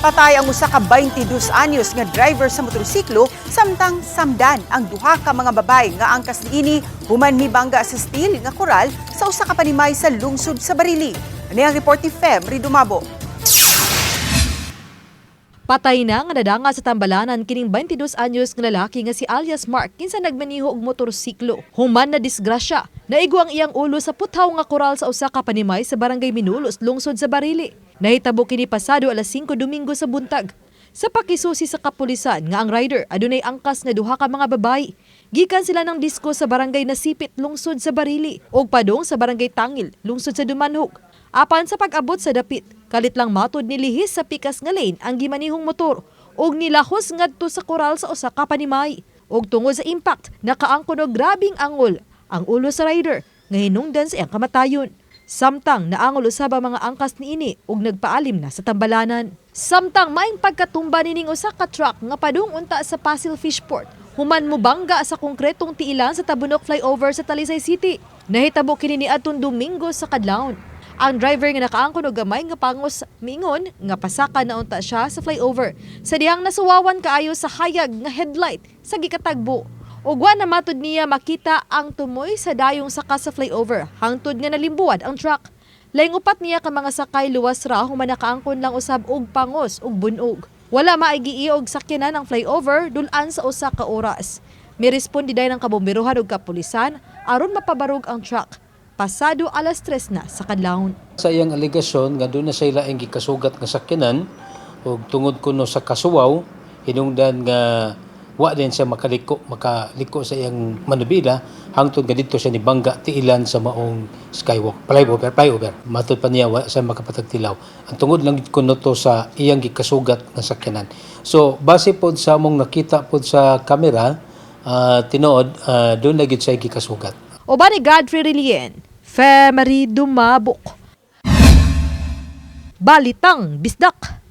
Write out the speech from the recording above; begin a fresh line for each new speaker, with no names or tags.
Patay ang usa ka 22 anyos nga driver sa motorsiklo samtang samdan ang duha ka mga babae nga angkas niini human mibangga sa steel nga koral sa usa ka panimay sa lungsod sa Barili. Ani ang report ni Fem Ridumabo.
Patay na nga nadanga sa tambalanan kining 22 anyos nga lalaki nga si alias Mark kinsa nagmaniho og motorsiklo. Human na disgrasya, naigo ang iyang ulo sa puthaw nga koral sa usa ka panimay sa Barangay Minulos, lungsod sa Barili. Nahitabo kini pasado alas 5 Domingo sa buntag. Sa pakisusi sa kapulisan nga ang rider adunay angkas nga duha ka mga babae. Gikan sila ng disko sa Barangay Nasipit, lungsod sa Barili, ug padung sa Barangay Tangil, lungsod sa Dumanjug. Apan sa pag-abot sa dapit, kalit lang matod nilihis sa pikas nga lane ang gimanihong motor ug nilahos ngadto sa koral sa usa ka panimay. Ug tungod sa impact, nakaangkon og grabing angol ang ulo sa rider nga hinungdan sa iyang kamatayon. Samtang naangol usab ang mga angkas niini ug nagpaalim na sa tambalanan. Samtang maing pagkatumba nining usa ka truck nga padung unta sa Pasil Fishport human mobangga sa konkretong tiilan sa Tabunok Flyover sa Talisay City. Nahitabo kini niadtong Domingo sa kadlawon. Ang driver nga nakaangkon og gamay nga pangos miingon nga pasaka na unta siya sa flyover sa dihang nasuwawan kaayo sa hayag nga headlight sa gikatagbo. Ug wa na matud niya makita ang tumoy sa dayong saka sa flyover hangtod nga nalimbuwad ang truck. Laing upat niya ka mga sakay luwas ra human nakaangkon lang usab og pangos ug bunog. Wala maigi og sakyanan ang flyover dul-an sa usa ka oras. Miresponde dayon ang kabomberohan ug kapulisan aron mapabarog ang truck. Pasado alas 3 na sa kadlawon.
Sa iyang alegasyon nga duna siya laing gikasugat nga sakyanan ug tungod kuno sa kasuwaw, hinungdan nga wa din siya makaliko makaliko sa iyang manubila hangtod nga didto siya nibangga tiilan sa maong skywalk, flyover flyover. Matod pa niya, wa siya makapatagtilaw. Ang tungod lang kuno to sa iyang gikasugat nga sakyanan. So base pod sa among nakita pod sa kamera, tinuod duna gyud siya gikasugat.
Uban ni Godfrey Relien, Femery Dumabok. Balitang Bisdak.